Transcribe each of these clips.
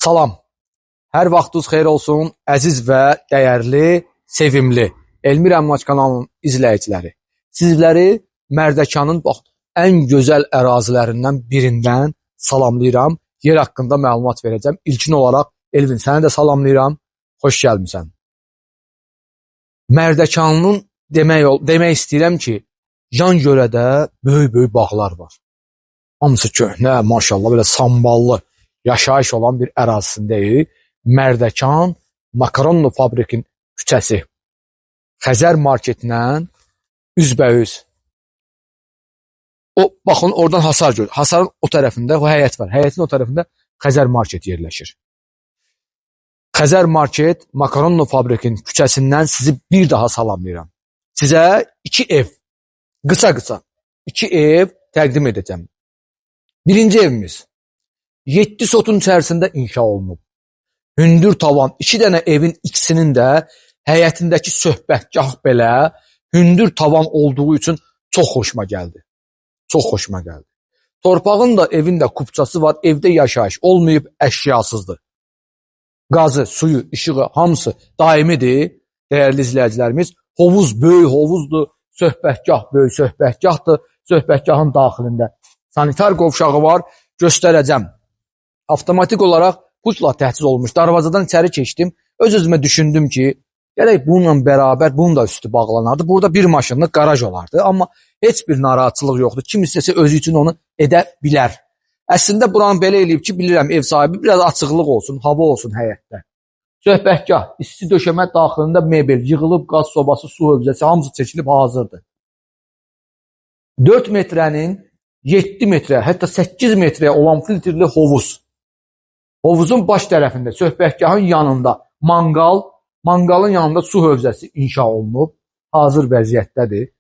Salam. Hər vaxtınız xeyir olsun, əziz və dəyərli, sevimli Elmir Əmlak kanalının izləyiciləri. Sizləri Mərdəkanın bax ən gözəl ərazilərindən birindən salamlayıram. Yer haqqında məlumat verəcəm. İlkin olaraq Elvin, səni də salamlayıram. Xoş gəlmisən. Mərdəkanın demək istəyirəm ki, yan yörədə böyük-böyük bağlar var. Hamısı köhnə, maşallah, belə samballı yaşayış olan bir ərazisindəyik. Mərdəkan Makaronlu fabrikin küçəsi. Xəzər marketindən üzbəüz. O, baxın, oradan hasar gör. Hasarın o tərəfində o həyət var. Həyətin o tərəfində Xəzər market yerləşir. Xəzər market Makaronlu fabrikin küçəsindən sizi bir daha salamlayıram. Sizə iki ev, qısa-qısa iki ev təqdim edəcəm. Birinci evimiz 7 sotun içərisində inşa olunub. Hündür tavan, iki dənə evin ikisinin də həyətindəki söhbətgah belə hündür tavan olduğu üçün çox xoşuma gəldi. Çox xoşuma gəldi. Torpağın da evin də kupçası var, evdə yaşayış olmayıb, əşyasızdır. Qazı, suyu, işığı hamısı daimidir, dəyərli izləyicilərimiz. Hovuz böyük hovuzdur, söhbətgah böyük söhbətgahdır. Söhbətgahın daxilində sanitar qovşağı var, göstərəcəm. Avtomatik olaraq pultla təchiz olunmuş. Darvazadan içəri keçdim. Öz-özümə düşündüm ki, gərək bununla bərabər bunun da üstü bağlanardı. Burada bir maşınlıq qaraj olardı. Amma heç bir narahatçılıq yoxdur. Kim istəsə özü üçün onu edə bilər. Əslində buranı belə eləyib ki, bilirəm ev sahibi biraz açıqlıq olsun, hava olsun həyətdə. Söhbətgah, isti döşəmə daxilində mebel, yığılıb qaz sobası, su hövzəsi hamısı çəkilib hazırdır. 4 metrənin 7 metrə, hətta 8 metrəyə olan filtrli hovuz. Hovuzun baş tərəfində, söhbətgahın yanında manqal, manqalın yanında su hövzəsi inşa olunub, hazır vəziyyətdədir.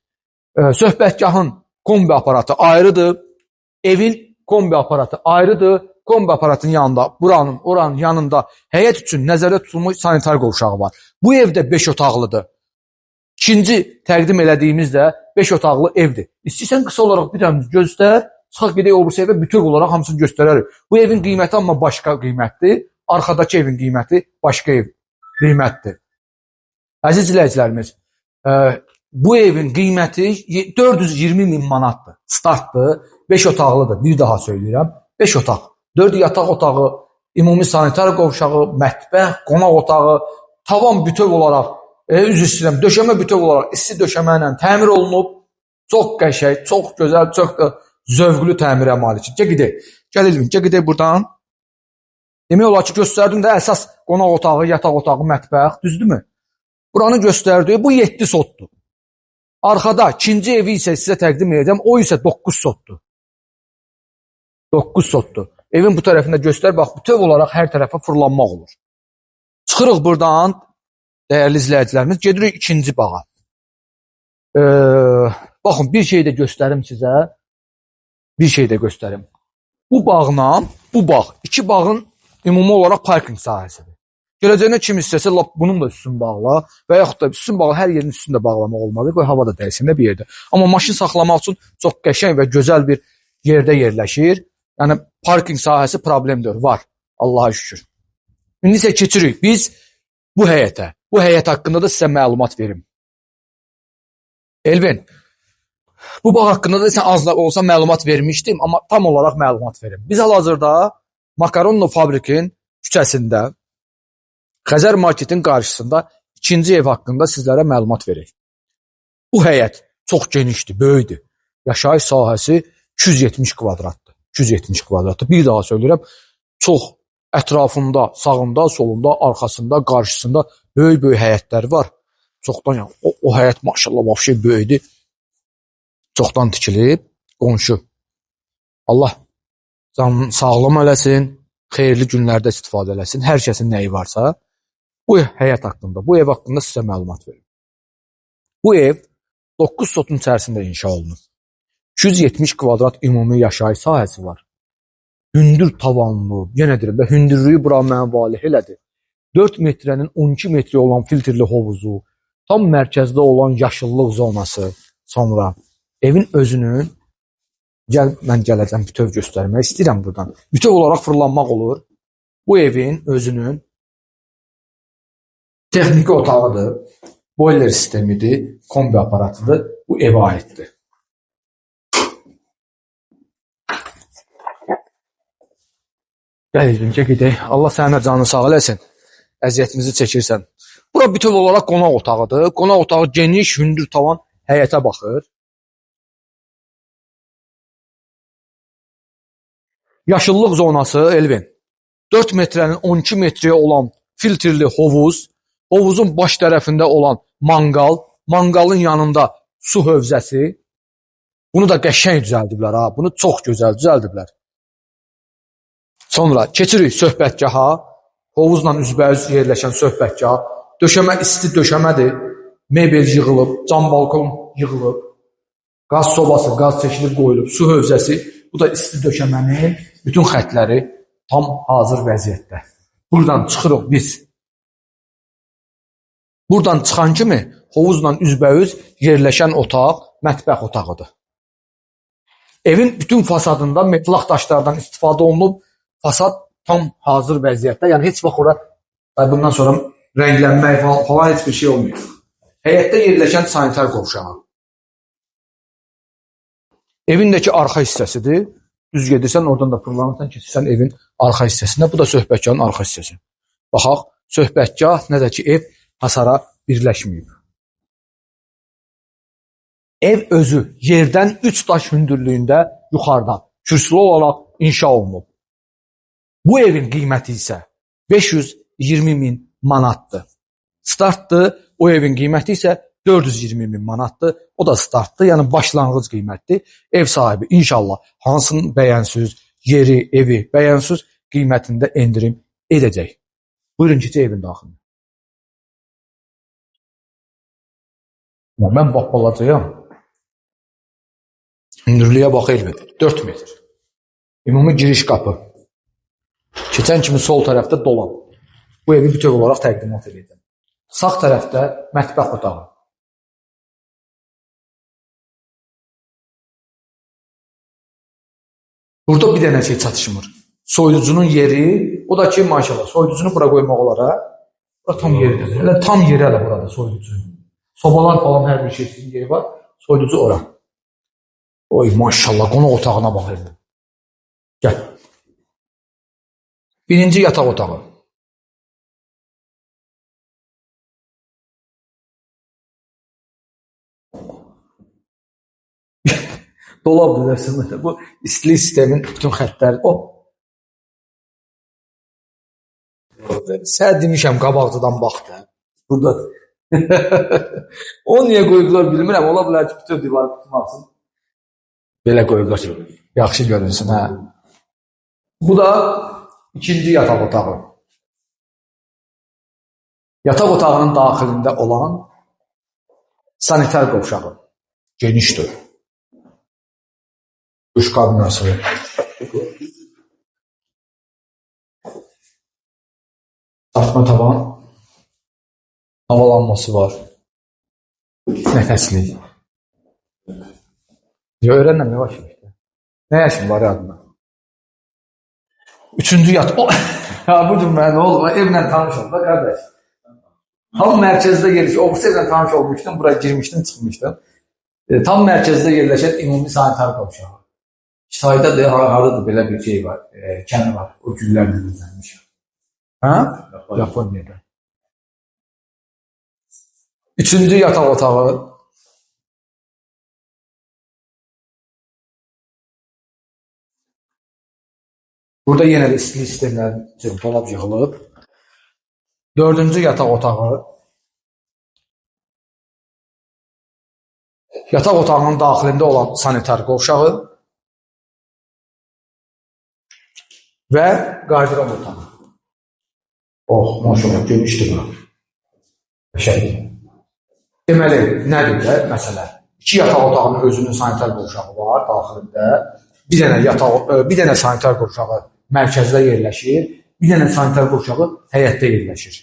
Söhbətgahın kombi aparatı ayrıdır, evin kombi aparatı ayrıdır. Kombi aparatının yanında, buranın, oranın yanında həyət üçün nəzərdə tutulmuş sanitar qovşağı var. Bu evdə 5 otaqlıdır. İkinci təqdim elədiyimiz də 5 otaqlı evdir. İstəyirsən qısa olaraq bir dənə göstər, çıxaq gedək o birisi evə bütöv olaraq hamısını göstərərik. Bu evin qiyməti amma başqa qiymətdir. Arxadakı evin qiyməti başqa ev qiymətdir. Əziz izləyicilərimiz, bu evin qiyməti 420 min manatdır. Startdır, 5 otaqlıdır. Bir daha söyləyirəm, 5 otaq. 4 yataq otağı, ümumi sanitar qovşağı, mətbəx, qonaq otağı, tavan bütöv olaraq, üzr istəyirəm, döşəmə bütöv olaraq isti döşəmə ilə təmir olunub. Çox qəşəng, çox gözəl, çox da zövqlü təmirə malik. Gəl gedək. Gəl Elvin, gəl gedək buradan. Demək olar ki, göstərdim də əsas qonaq otağı, yataq otağı, mətbəx, düzdürmü? Buranı göstərdi. Bu 7 sotdur. Arxada ikinci evi isə sizə təqdim edəcəm. O isə 9 sotdur. 9 sotdur. Evin bu tərəfində göstər, bax, bütöv olaraq hər tərəfə fırlanmaq olur. Çıxırıq buradan, dəyərli izləyicilərimiz, gedirik ikinci bağa. Baxın, bir şey də göstərim sizə. Bir şey də göstərim. Bu bağla, bu bağ, iki bağın ümumi olaraq parking sahəsidir. Gələcəyinə kim istəsə, lap bunun da üstünü bağla və yaxud da üstünü bağla, hər yerin üstünü də bağlamaq olmalı, qoy hava da dəysin də bir yerdə. Amma maşın saxlamaq üçün çox qəşəng və gözəl bir yerdə yerləşir. Yəni, parking sahəsi problemdir, var. Allaha şükür. İndi isə keçirik biz bu həyətə. Bu həyət haqqında da sizə məlumat verim. Elvin, bu bağ haqqında da sən az da olsa məlumat vermişdim, amma tam olaraq məlumat verim. Biz hal-hazırda Makaronlu fabrikin küçəsində, Xəzər marketin qarşısında ikinci ev haqqında sizlərə məlumat verək. Bu həyət çox genişdir, böyükdür. Yaşayış sahəsi 270 kvadratdır. 270 kvadratdır. Bir daha söyləyirəm, çox ətrafında, sağında, solunda, arxasında, qarşısında böyük-böyük həyətlər var. Çoxdan, yəni, o həyət maşallah vəbşe böyükdür. Çoxdan tikilib, qonşu. Allah canını sağlam eləsin, xeyirli günlərdə istifadə eləsin. Hər kəsin nəyi varsa, bu həyət haqqında, bu ev haqqında sizə məlumat verim. Bu ev 9 sotun içərisində inşa olunub. 270 kvadrat ümumi yaşayış sahəsi var. Hündür tavanlı, yenə deyirəm də, hündürlüyü bura mənə valeh elədi. 4 metrənin 12 metrə olan filtrli hovuzu, tam mərkəzdə olan yaşıllıq zonası, sonra evin özünün, gəl, mən gələcəm bütöv göstərmək istəyirəm buradan. Bütöv olaraq fırlanmaq olur. Bu evin özünün texniki otağıdır, boiler sistemidir, kombi aparatıdır. Bu evə aiddir. Gəl Elvin, gedək. Allah sənin də canını sağ eləsin. Əziyyətimizi çəkirsən. Bura bütöv olaraq qonaq otağıdır. Qonaq otağı geniş, hündür tavan həyətə baxır. Yaşıllıq zonası Elvin. 4 metrənin 12 metrəyə olan filtrli hovuz, hovuzun baş tərəfində olan manqal, manqalın yanında su hövzəsi. Bunu da qəşəng düzəldiblər ha. Bunu çox gözəl düzəldiblər. Sonra keçirik söhbətgaha. Hovuzla üzbəüz yerləşən söhbətgah. Döşəmə isti döşəmədir. Mebel yığılıb, cam balkon yığılıb. Qaz sobası, qaz çəkilib qoyulub, su hövzəsi. Bu da isti döşəmənin bütün xətləri tam hazır vəziyyətdə. Buradan çıxırıq biz. Buradan çıxan kimi hovuzla üzbəüz yerləşən otaq mətbəx otağıdır. Evin bütün fasadında metlaq daşlardan istifadə olunub. Fasad tam hazır vəziyyətdə. Yəni heç vaxt ora bundan sonra rənglənmək falan heç bir şey olmayıb. Həyətdə yerləşən sanitar qovşağı. Evindəki arxa hissəsidir. Düz gedirsən, oradan da fırlanırsan, keçirsən evin arxa hissəsinə. Bu da söhbətgahın arxa hissəsi. Baxaq, söhbətgah nə də ki ev hasara birləşməyib. Ev özü yerdən 3 daş hündürlüyündə yuxarıdan kürsülü olaraq inşa olunub. Bu evin qiyməti isə 520 min manatdır. Startdır, o evin qiyməti isə 420 min manatdır. O da startdır, yəni başlanğıc qiymətdir. Ev sahibi inşallah hansını bəyənsiniz, yeri, evi bəyənsiniz, qiymətində endirim edəcək. Buyurun keçək evin daxilinə. Mən bax balacayam. Hündürlüyə bax Elvin, 4 metr. Ümumi giriş qapı. Keçən kimi sol tərəfdə dolab. Bu evi bütöv olaraq təqdimat edəcəm. Sağ tərəfdə mətbəx otağı. Burada bir dənə şey çatışmır. Soyuducunun yeri, o da ki maşallah, soyuducunu bura qoymaq olar ha. Bura tam yeridir. Elə tam yeri hələ burada soyuducu. Sobalar falan hər bir şeyin yeri var. Soyuducu ora. Oy maşallah, qonaq otağına bax Elvin. Gəl. Birinci yataq otağı. Dolab düzəlsin. Bu istilik sistemin bütün xəttləri. O. Sən demişəm qabaqcadan baxdı. Burada. Onu niyə qoyublar bilmirəm. Ola bilər ki, bütün divarı tutmasın. Belə qoyublar ki, yaxşı görünsün. Hə. Bu da ikinci yataq otağı. Yataq otağının daxilində olan sanitar qovşağı. Genişdir. Duş kabinası. Artma tavan. Havalanması var. Nəfəslik. Ya öyrənməm, yavaş yavaş. Nə yaşım var adına? Üçüncü yat. Ha, bu gün mən nə oldu? Evlə tanış oldum da qardaş. Tam mərkəzdə yerləşən, o evlə tanış olmuşdum, buraya girmişdim, çıxmışdım. Tam mərkəzdə yerləşən ümumi sanitar qovşağı. Xitayda da haradadır belə bir şey var, kənd var. O güllərlə düzənmiş. Hə? Yaponiyada. Üçüncü yataq otağı. Burada yenə də istilik sistemləri dolab yığılıb. Dördüncü yataq otağı. Yataq otağının daxilində olan sanitar qovşağı və qardırob otağı. Oh, maşallah, genişdir bura. Qəşəng. Deməli, nədir də məsələ? İki yataq otağının özünün sanitar qovşağı var daxilində. Bir dənə yataq, bir dənə sanitar qovşağı mərkəzdə yerləşir, bir dənə sanitar qovşağı həyətdə yerləşir.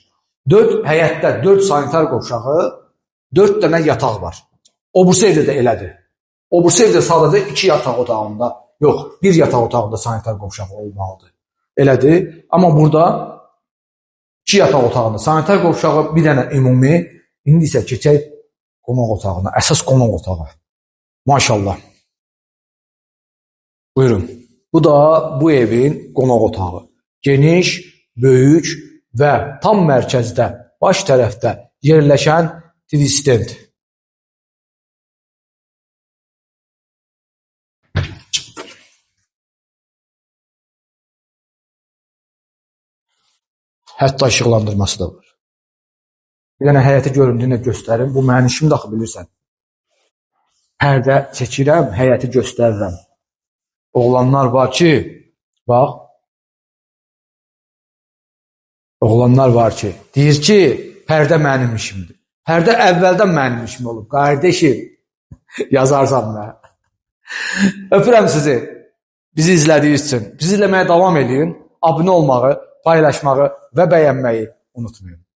Həyətdə 4 sanitar qovşağı, 4 dənə yataq var. O birisi evdə də elədir. O birisi evdə sadəcə 2 yataq otağında, yox, 1 yataq otağında sanitar qovşağı olmalıdır. Elədir. Amma burada 2 yataq otağında, sanitar qovşağı, bir dənə ümumi. İndi isə keçək qonaq otağına, əsas qonaq otağı. Maşallah. Buyurun. Bu da bu evin qonaq otağı. Geniş, böyük və tam mərkəzdə, baş tərəfdə yerləşən TV stand. Hətta işıqlandırması da var. Bir dənə həyəti göründüyünü göstərim. Bu mənim işimdir axı, bilirsən. Pərdə çəkirəm, həyəti göstərirəm. Oğlanlar var ki, bax. Oğlanlar var ki, deyir ki, pərdə mənim işimdir. Pərdə əvvəldən mənim işim olub, qardeşim. Yazarsan da. Öpürəm sizi. Bizi izlədiyiniz üçün. Bizi izləməyə davam edin. Abunə olmağı, paylaşmağı və bəyənməyi unutmayın.